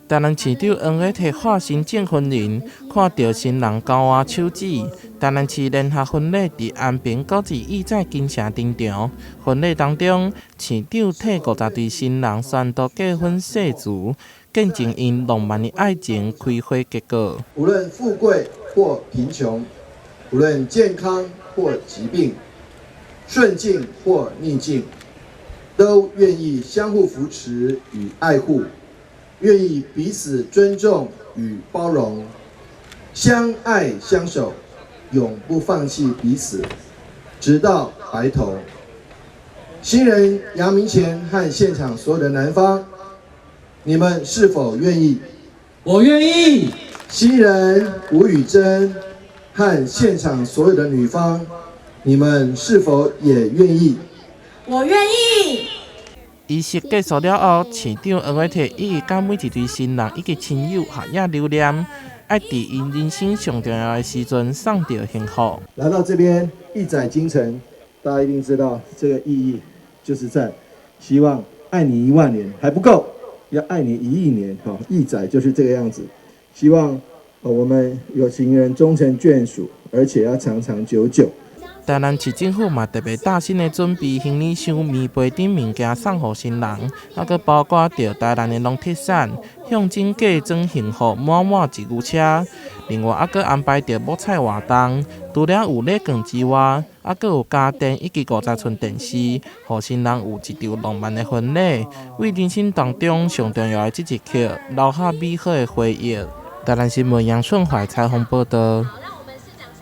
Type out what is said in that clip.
台南市長黃偉哲化身證婚人，看著新人交換手指。台南市聯合婚禮佇安平國際億載金城登場。婚禮當中，市長替50對新人宣讀結婚誓詞，見證𪜶浪漫的愛情開花結果。無論富貴或貧窮，無論健康或疾病，順境或逆境，都願意相互扶持與愛護，願意彼此尊重與包容，相愛相守，永不放棄彼此，直到白頭。新人楊明乾和現場所有的男方，你們是否願意？我願意。新人吳宇珍和現場所有的女方，你們是否也願意？我願意。儀式結束了後，市長黃偉哲一一佮每一對新人以及親友合影留念，愛佇𪜶人生上重要的時陣送著幸福。來到這邊億載金城，大家一定知道這個意義，就是在希望愛你1萬年還不夠，要愛你1億年。哈，億載就是這個樣子。希望我們有情人終成眷屬，而且要長長久久。台南市政府嘛特別貼心的準備行李箱、棉被等物件送予新人，猶閣包括著台南的農特產，象徵嫁妝幸福滿滿一牛車。另外，猶閣安排著摸彩活動，除了有禮券之外，猶閣有家電以及50寸電視，予新人有一場浪漫的婚禮，為人生當中上重要的這一刻留下美好的回憶。台南新聞楊順懷採訪報道。